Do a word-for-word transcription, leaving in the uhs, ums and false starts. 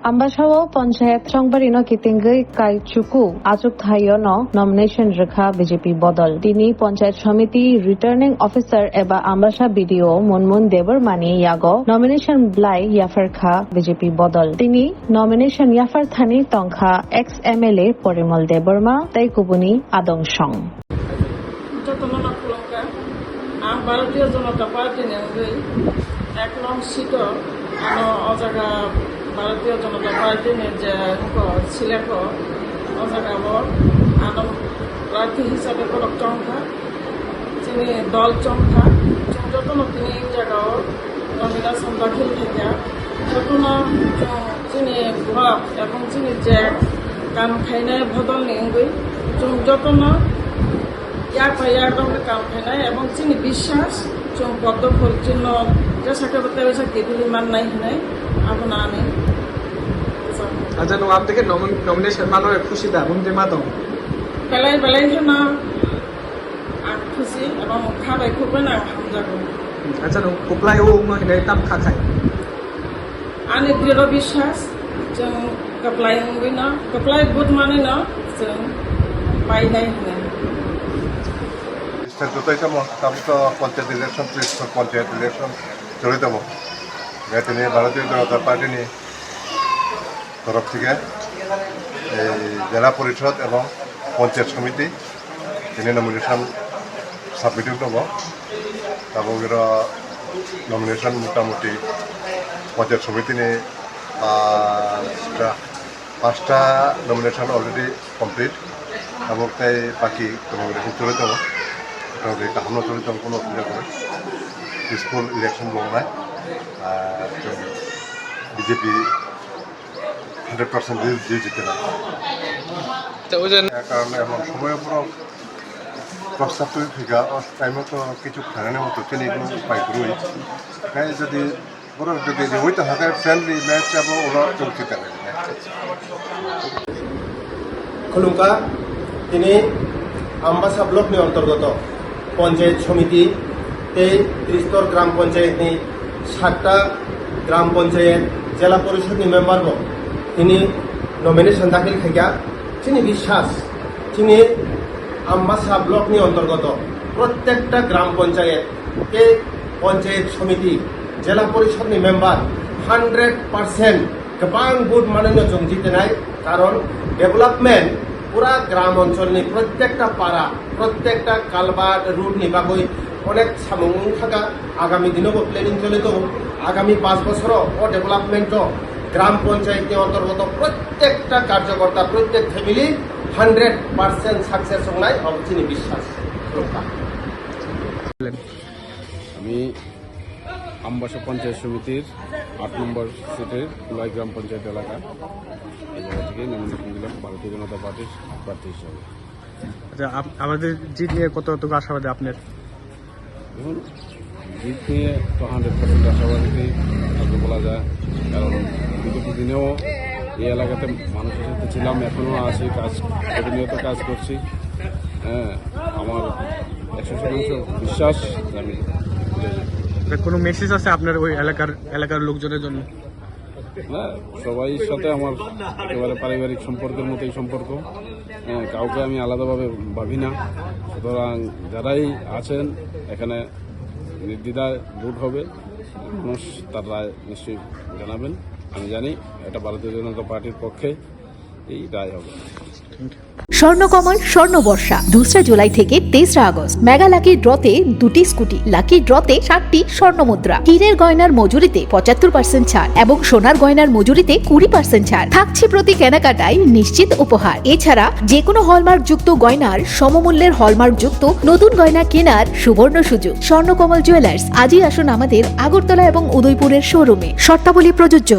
Ambasao ponchayat Throngbarino kitingwi Kaichuku achuk thaio no nomination rwkha B J P bodol. Tini ponchayat somiti returning officer eba Ambasa B D O Munmun Debbarmani yago nomination blai yapharkha B J P bodol. Tini nomination yapharthani tongkha ex M L A Porimol Debbarma tei kubuni adong song. Jotono no khulumkha. Ang Bharatiya Janata Party ni wngwi ek nong seat o ano o jaga Bharatiya Janata Party ni je hwnkhe select o, o jaga o ano prarthi hisabe borok chongkha. Chini dol chongkha. Chwng jotono tini o jaga o nomination dakhil khaikha. Jotono chwng chini borok ebong chini je kam khainai bodol ni wngwi chwng jotono yak bai yak rok no kam khainai ebong chini biswas chwng poddo phol chwngno jesa khe bo tei waisa kebili mannai hinwi abono ani. Acha, nwng amtwi khe nomin-, nomination mano khusi da, bumtwi ma tong? Belai belai kheno ang khusi ebong kha bai khuk bai no ang hamjago. Acha, nwng kwplai o wngno hinwi tam kha khai? Ani dridho biswas, chwng kwplai wngwi no, kwplai vote manwi no chwng painai hinwi. Mister Jotai Samo, tabuk to panchayat election, tris to panchayat election choli tongo. Gai tini Bharatiya Janata Party ni torof thike ei Jela Porishod ebong Panchayat Samiti tini nomination submit wng tongo. Tabuk iro nomination motamuti Panchayat Samiti ni, ah, pasta, pasta nomination already complete. Abo tei baki nomination choli tongo. Motamuti kaham no choli tongo, kono osubida kwrwi. Peaceful election bo wngnai. Ah, B J P hundred percent di, di jite na. Acha, o je karon emon somoy borok prostab twi phika, o time o to kichu khlainani moto chini kono upai kwrwi. Kai jodi borok jodi riwi tongkha khe friendly match abo ulo chwng jite nai. Khulumkha, tini Ambasa block ni antargato Panchayat Samiti tei Tristor Gram Panchayat ni satta Gram Panchayat Jela Porishod ni member bo tini nomination dakhil khaikha. Chini biswas, chini Ambasa block ni antargato prottekta Gram Panchayat tei Panchayat Samiti, Jela Porishod ni member hundred percent kwbang vote manwi no chwng jitinai, karon development pura gram onchol ni prottekta para, prottekta culvert, road ni bagwi onek samung wngkha. Agami dino bo planning choli tongo. Agami panch bochoro o development o gram panchayat ni antargato prottekta karjokorta, prottek family hundred percent success wngnai, obo chini biswas. আমি আমবাসা পঞ্চায়েত সমিতির আট নম্বর সিটের কুলাই গ্রাম পঞ্চায়েত এলাকা, এই জায়গা থেকে নমিনেশন দিলাম ভারতীয় জনতা পার্টির প্রার্থী হিসাবে। আচ্ছা, আপ-, আমাদের জিত নিয়ে কতটুকু আশাবাদী আপনার? দেখুন, জিত নিয়ে তো হান্ড্রেড পার্সেন্ট আশাবাদী থাকবে বলা যায়, কারণ বিগত দিনেও এই এলাকাতে মানুষের সাথে ছিলাম, এখনও আছি, কাজ, প্রতিনিয়ত কাজ করছি। হ্যাঁ, আমার একশো শতাংশ বিশ্বাস যে আমি জিতে যাবো। তা কোনো মেসেজ আছে আপনার ওই এলাকার, এলাকার লোকজনের জন্য? না, সবাই সাথে আমার একেবারে পারিবারিক সম্পর্কের মতোই সম্পর্ক। হ্যাঁ, কাউকে আমি আলাদাভাবে ভাবি না। সুতরাং যারাই আছেন এখানে নির্দ্বিধায় ভোট হবে, মানুষ তার রায় নিশ্চয়ই জানাবেন। আমি জানি এটা ভারতীয় জনতা পার্টির পক্ষে এই রায় হবে। স্বর্ণকমল স্বর্ণ বর্ষা, দোসরা জুলাই থেকে তেসরা আগস্ট। মেগা লাকি ড্রতে দুটি স্কুটি, লাকি ড্রতে সাতটি স্বর্ণ মুদ্রা, হীরের গয়নার মজুরিতে পঁচাত্তর পার্সেন্ট ছাড় এবং সোনার গয়নার মজুরিতে কুড়ি পার্সেন্ট ছাড় থাকছে প্রতি কেনাকাটায় নিশ্চিত উপহার। এছাড়া যে কোনো হলমার্কযুক্ত গয়নার সমমূল্যের হলমার্কযুক্ত নতুন গয়না কেনার সুবর্ণ সুযোগ। স্বর্ণকমল জুয়েলার্স, আজই আসুন আমাদের আগরতলা এবং উদয়পুরের শোরুমে। শর্তাবলী প্রযোজ্য।